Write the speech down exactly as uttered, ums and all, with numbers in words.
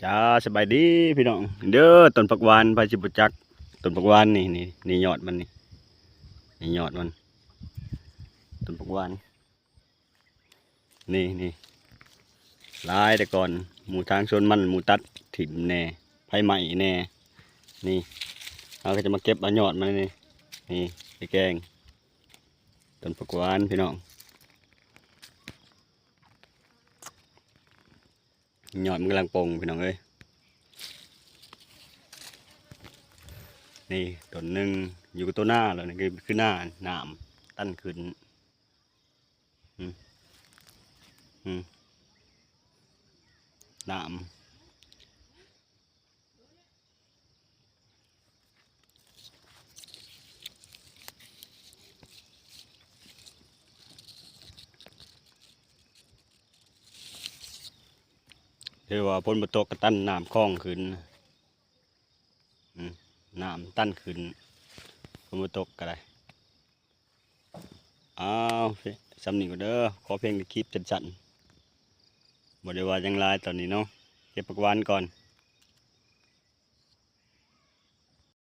จ้า สบายดีพี่น้อง เด้อ ต้นผักหวาน ไผสิบ่จัก ต้นผักหวานนี่ นี่ นี่ยอดมันนี่ นี่ยอดมัน ต้นผักหวาน นี่ นี่ หลายแต่ก่อน หมู่ทางสวนมัน หมู่ตัดถิ่มแหน่ ไผไหม้แหน่ นี่ เฮาก็จะมาเก็บเอายอดมันนี่ นี่ ไปแกง ต้นผักหวานพี่น้อง ยอดมันกำลังป่งพี่น้องเอ้ย นี่ต้นหนึ่ง อยู่กับต้นหน้าแล้วนี่ คือ คือหน้า น้ำตันขึ้น อืม อืม น้ำ ถือว่าฝนบ่ตกก็ตันน้ำคลองขึ้น อืม น้ำตันขึ้น ฝนบ่ตกก็ได้ อ้าว ส่ำนี้ก็เด้อ ขอเพียงแต่คลิปสั้นๆ บ่ได้ว่าหยังหลายตอนนี้เนาะ เก็บผักหวานก่อน